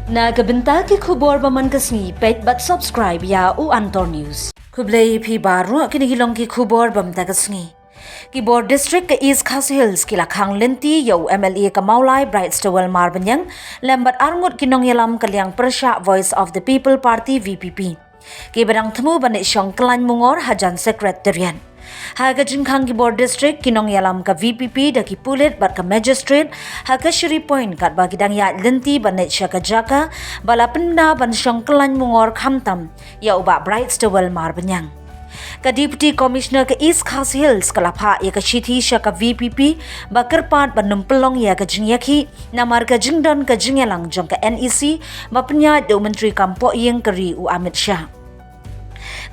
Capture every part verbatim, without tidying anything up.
Na ka bynta ki khubor ba man ka sngi, peit bad subscribe ïa u Antor News. Khublei phi baroh, kine ki long ki khubor ba mynta ka sngi. Ki bor district ka East Khasi Hills ki la khang lynti ïa u M L A ka Mawlai Brightstarwell Marbaniang lem bad arngut ki nongïalam ka liang pyrshah Voice of the People Party V P P. Ki ba dang thmu ban leit shong kyllain mungor hajan Secretariat. Ha ka jingkhang ki bor district, ki nongïalam ka V P P da ki pulit bad ka magistrate ha ka Shiri Point katba ki dang ïaid lynti ban leit sha ka jaka ba la pynda ban shong kyllain mungor khamtam ïa u Bah Brightstarwell Marbaniang. Ka Deputy Commissioner ka East Khasi Hills ka la phah ïa ka shithi sha ka V P P ba kyrpad ban ym pynlong ïa ka jingïakhih namar ka jingdon ka jingïalang jong ka N E C ba pynïaid da u Myntri Kam Pohïing ka ri u Amit Shah.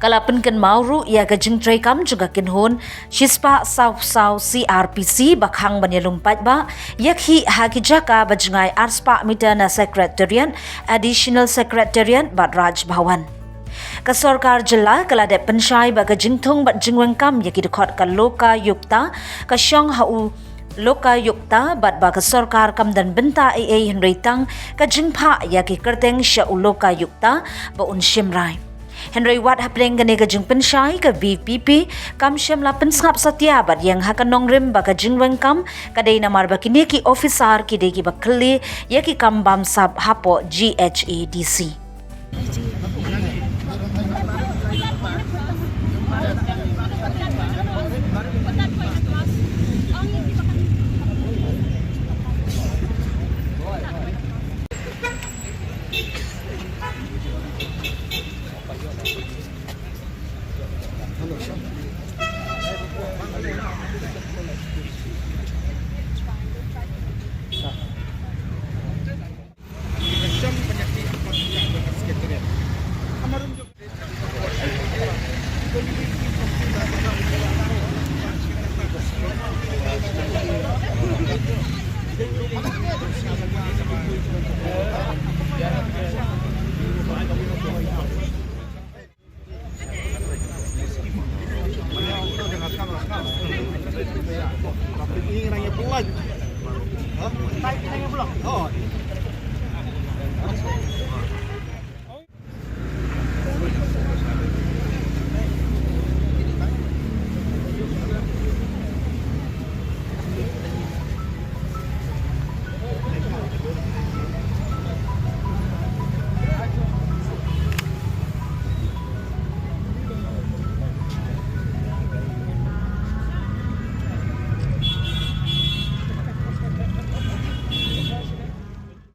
Ka la pynkynmaw ruh ïa ka jingtreikam jong ka kynhun shispah saw saw C R P C ba khang ban ïalum paidbah ïakhih ha ki jaka ba jngai arspah meter na Secretariat, Additional Secretariat bad Raj Bhawan. Ka sorkar jylla ka la dep pynshai ba ka jingthung bad jingweng kam ïa ki dkhot ka Lokayukta ka shong ha u Lokayukta bad ba ka sorkar kam don bynta ei ei hynrei tang ka jingphah ïa ki kyrteng sha u Lokayukta ba un shim rai. Hynrei wat hapdeng kane ka jingpynshai, ka V P P kam shym la pynsngap satia bad ïeng ha ka nongrim ba ka jingweng kam ka dei namar ba kine ki officer ki dei ki ba khlieh ïa ki kam bamsap hapoh G H A D C.